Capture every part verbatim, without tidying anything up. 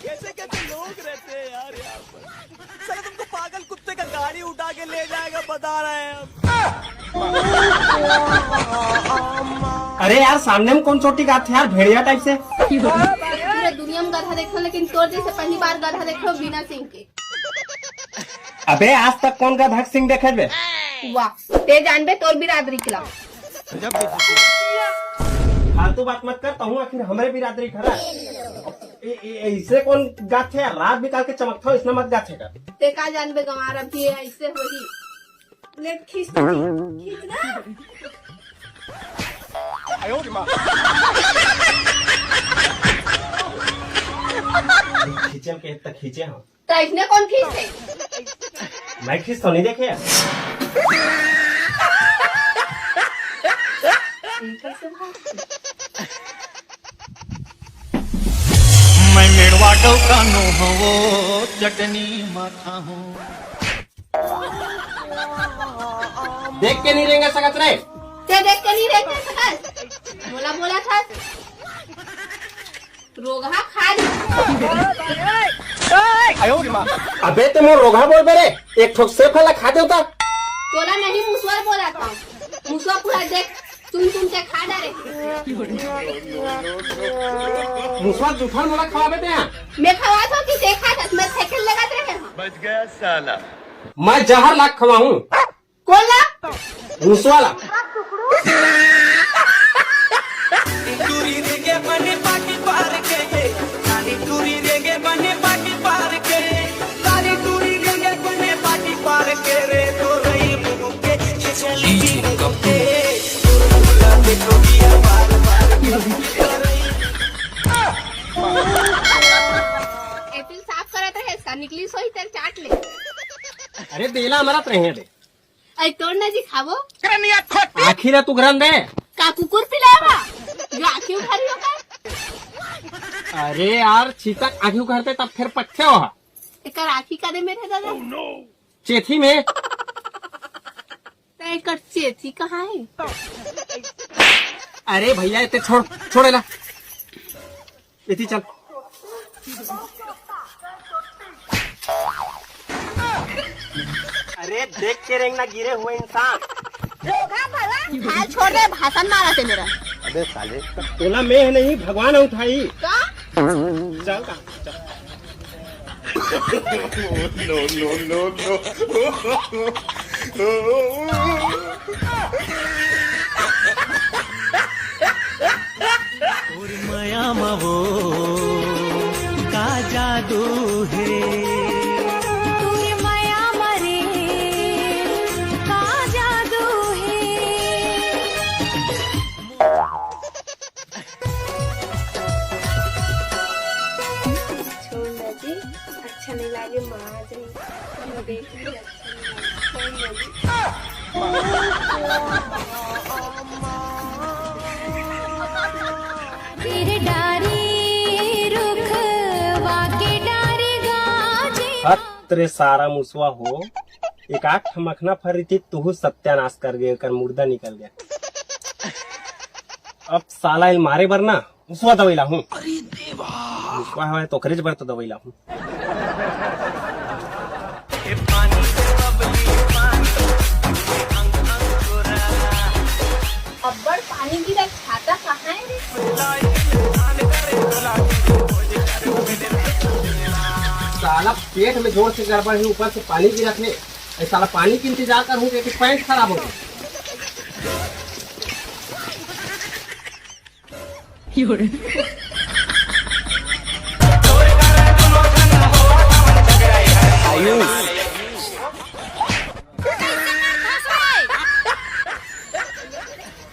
कैसे कैसे लोग रहते हैं यार, यहाँ पर। साला तुमको पागल कुत्ते का गाड़ी उठा के ले जाएगा, बता रहे हैं हम। अरे यार, सामने में कौन चोटी गात है यार, भेड़िया टाइप से। पूरा दुनिया में गधा देखो, लेकिन तोर जैसे पहली बार गधा देखो बिना सिंग के। अबे, आज तक कौन गधा के सिंग देखे बे? वाह, ते जानबे तोर बिरादरी के ला। फालतू बात मत कर, तहूँ आखिर हमरे बिरादरी के हरा। ए, ए, ऐसे कौन गाथे यार? रात बिकाल के चमकता हो, इसने मत गाथे कर। ते का जानबे गंवार, अब ये ऐसे होही। ले खींच तो, खींच ना। खींचे के त खींचे हम। तो इसने कौन खींचे? मैं खींच तो नहीं देखे यार। मैं मेड़वा डौका नो हवो, चटनी माथा हूँ। देख के नहीं रेंगे सकत रे। ते देख के नहीं रेंगे सकत। बोला, बोला था। रोगहा खा ली। अबे ते मोर रोगहा बोल बे रे, एक ठोक सेब ला खा देवता। तोला नहीं मुसवा बोला था। मुसवा पूरा देख, चुन चुन के खा डारे। मुसवा जूठन मोला खवाबे ते। मैं खवा तो कि देखा था, मैं साइकिल लगा रहे हैं। बच गया साला। मैं जहर लाग खवाहूँ। कोन ला? मुसवा ला। टूरी रेंगे बने पाटी पार के, नानी टूरी रेंगे बने पाटी पार के, नानी टूरी रेंगे बने पाटी पार के रे, तो रही मुँह के खिचली के। एपिल साफ करत रहे, इसका निकली सोई तेल चाट ले। अरे बेला मरत रहे रे। अरे तोड़ ना जी खाबो। आखिर तू घरन दे। का कुकुर पिलावा? जो आखिर उघारी हो का? अरे यार, चीता आखिर उघारते तब फिर पट्ठे हो। एकर आखी का दे मेरे दादा? चेथी में। तो एकर चेथी कहाँ है? अरे भैया, इतने छोड़, छोड़े ना। इतनी चल। अरे देख के रेंगना गिरे हुए इंसान। हाल छोड़ दे, भाषण मारा ते मेरा। अबे साले। तोला मैं नहीं, भगवान उठाई। का? चल का? No, no, no, no। तोर मया म वो का जादू हे। तोर मया म रे का जादू हे। छोड़ ना जी, अच्छा नहीं लागे, माँ जी। हम देख ली, अच्छा नहीं लागे। छोड़ ना जी। तेरे डारी रुख वाके डारी गाजे। हत रे सारा मुसवा हो, एक आठ मखना फर रही थी, तुहू सत्यानाश कर गए, कर मुर्दा निकल गया। अब साला इल मारे बर ना, मुसवा दवई लाहूं। अरे देवा। मुसवा हवय तो ओकरेच बर तो दवई लाहूं। अब्बड़ पानी गिरत, छाता कहाँ है रे? साला पेट में जोर से गड़बड़ है, ऊपर से पानी गिरत है। ए साला पानी के इंतजार करहूं कि पैंट खराब हो गया।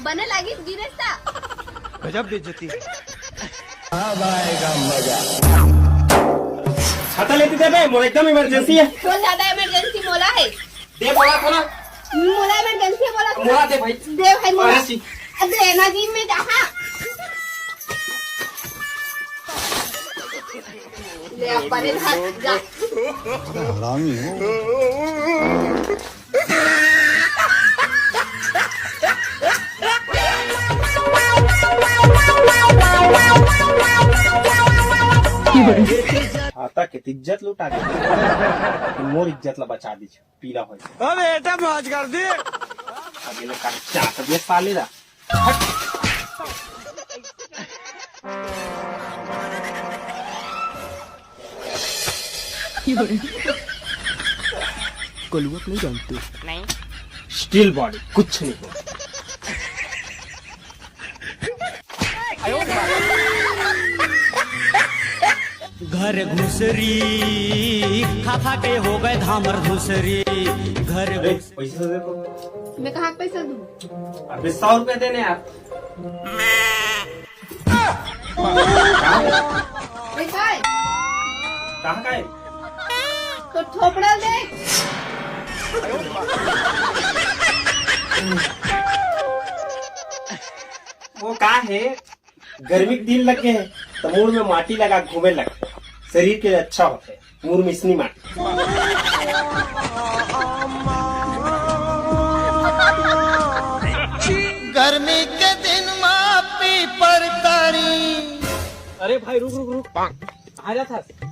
बने लागिस गिरेस ता। गजब बेइज्जती। अब आएगा मजा। छाता लेती दे बे, मोला एकदम इमरजेंसी है। कौन ज्यादा इमरजेंसी मोला है? दे बोला था ना। मोला इमरजेंसी है, बोला था। मोला दे भाई। दे भाई, मोला। अरे सी। अब लेना जी में जहाँ। ले, अब परे भाग, जा। अरे हरामी हो। आता के इज्जत लुटा दे, मोर इज्जत ला बचा दीजिए। पीला होय। अबे, एटा मौज कर दी। अबे, ले कर क्या? अबे, साले दा। कलुआ के नहीं जानते। नहीं। स्टील बॉडी, कुछ नहीं हो। घर घुसरी, खा खा के हो गए धामर धुसरी। घर अरे, घुस- पैसा दे तो। मैं कहाँ के पैसा दूँ? अबे, सौ रुपया देने यार। पैसा है? कहाँ का है? तो थोपड़ा दे। वो का है, गर्मी के दिन लग गए हैं, तो मुड़ में माटी लगा घूमे लगते हैं, शरीर के लिए अच्छा होता है, मुड़ मिसनी माटी। गर्मी के दिन मा पीपर तारी। अरे भाई, रुक, रुक, रुक। कहाँ जात हस?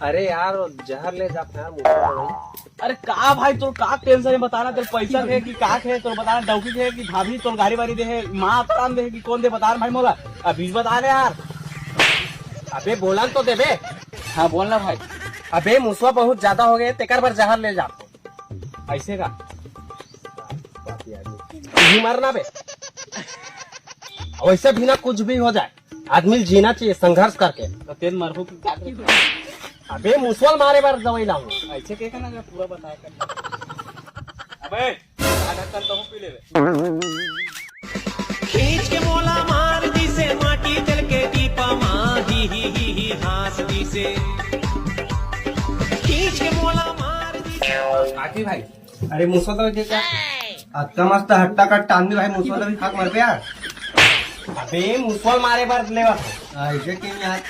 अरे यार, वो जहर ले जात हस यार, मुझे तो नहीं। अरे का भाई, तोर का टेंशन है, बता ना, तोर पैसा है कि का है, तोर बता ना, डौकी है कि भाभी तोर गाड़ी वाड़ी दे है, माँ आराम दे है कि कौन दे, बता ना भाई मोला, अभी बता ना यार। अबे बोलन तो देबे। हाँ, बोल ना भाई। अबे मुसवा बहुत ज्यादा हो गए, तेकर बर जहर ले जात हूँ। ऐसे का? तू ही मरना बे। वैसे भी ना, कुछ भी हो जाए, आदमी जीना चाहिए संघर्ष करके। तो तेन मरहू की का करबे? अबे मुसवा ल मारे बर दवाई लाऊं। ऐसे के ना पूरा बताया कर। अबे आधा कल तो पी लेबे। खींच के मोला मार दिसे, माटी तेल के टीपा मा ही ही ही ही हाँस दिसे। खींच के मोला मार दिसे। आती भाई। अरे मुसवा दवाई दे क्या? अतना मस्त हट्टा कट्टा आदमी भाई, मुसवा दवाई खा के मरबे यार। अबे मुसवा ल मारे बर लेवा। ऐसे के यार।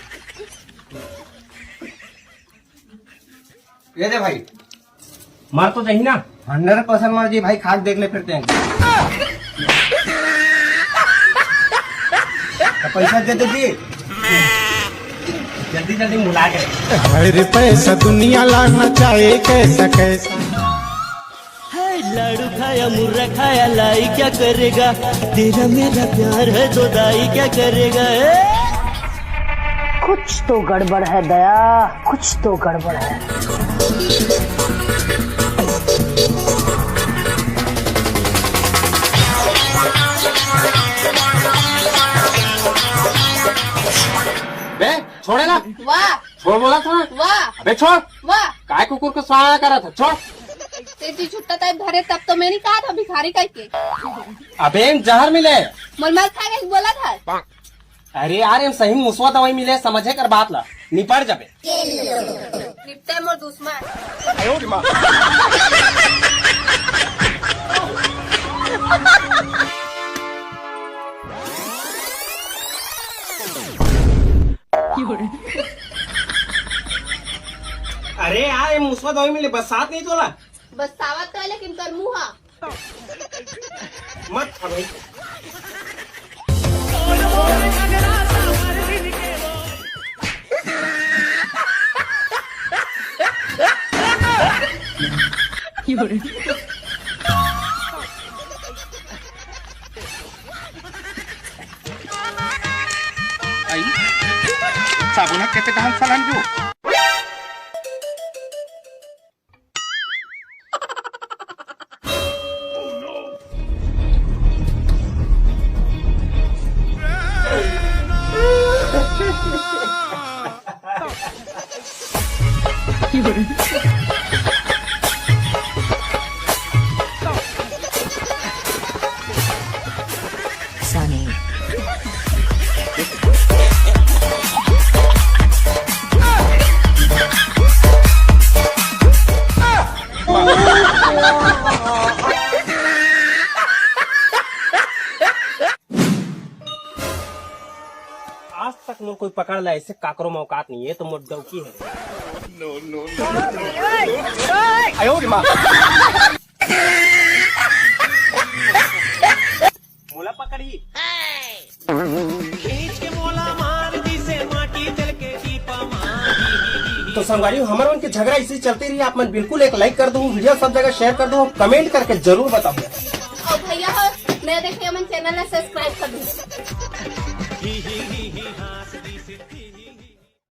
ये दे भाई। मर तो जाही ना। हंड्रेड परसेंट मर जी भाई, खा के देख ले फिर तें। तो पैसा दे दे जी। जल्दी जल्दी मुला के। अरे पैसा दुनिया लाना चाहे कैसा कैसा। है लाडू खाया, मुर्रा खाया, लाई क्या करेगा? तेरा मेरा प्यार है तो दाई क्या करेगा? ए? कुछ तो गड़बड़ है दया, कुछ तो गड़बड़ है। बे, छोड़े ना। वाह। छोड़ बोला था। वाह। अबे छोड़। वाह। काय कुकुर को सहारा करा था, छोड़। ते जी छुट्टा टाइप धरे तब तो मैं नहीं कहा था भिखारी कह के। अबे जहर मिले। मोर मल खा के बोला था। अरे यार, एम सही मुसवा दवाई मिले, समझे कर बात ला, निपट जाबे। निपटे मोर दुश्मन। अरे यार, ये मुसवा दवाई मिले, बरसात नहीं तोला। बरसावत तो है, लेकिन कर मुँह हा। मत खा भाई। आई, साबुन ह कैसे डाल सालन जो। Sunny। आज तक मोर कोई पकड़ ला, ऐसे काकरो में औकात नहीं है, तो मोर डौकी है। मोला पकड़ही। तो संगवारी हो, हमर मन के झगड़ा इसी चलती रही। आप मन बिल्कुल एक like कर दो, video सब जगह share कर दो, comment करके जरूर बताओ। और भैया हो, नया देखे मन channel ला subscribe कर दो।